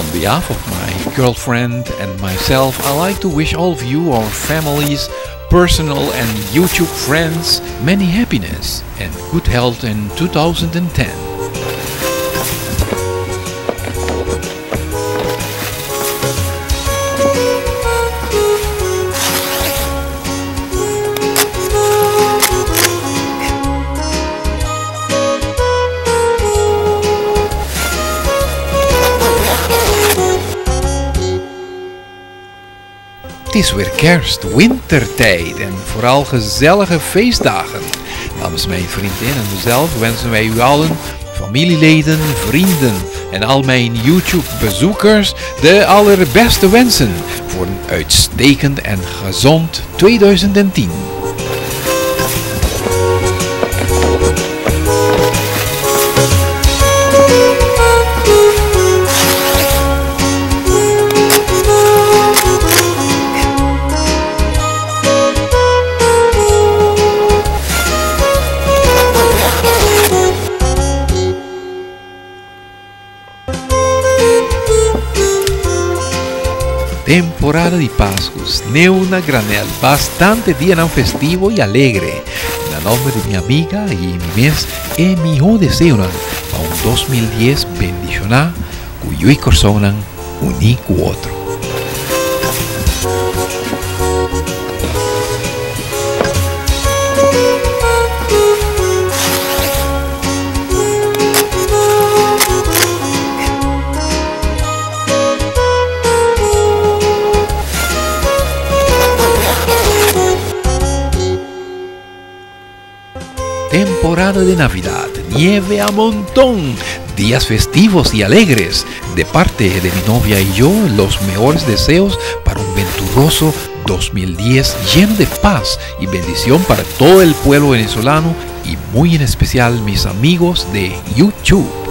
On behalf of my girlfriend and myself, I like to wish all of you, our families, personal and YouTube friends, many happiness and good health in 2010. Het is weer kerst, wintertijd en vooral gezellige feestdagen. Namens mijn vriendin en mezelf wensen wij u allen, familieleden, vrienden en al mijn YouTube-bezoekers de allerbeste wensen voor een uitstekend en gezond 2010. Temporada di Pascu, sneu na granel, bastante dianan festivo y alegre. Na nomber di mi amiga y mi mes e miho deseonan pa un 2010 bendiciona cu yu y corsonnan uni cu otro. Temporada de Navidad, nieve a montón, días festivos y alegres. De parte de mi novia y yo, los mejores deseos para un venturoso 2010 lleno de paz y bendición para todo el pueblo venezolano y muy en especial mis amigos de YouTube.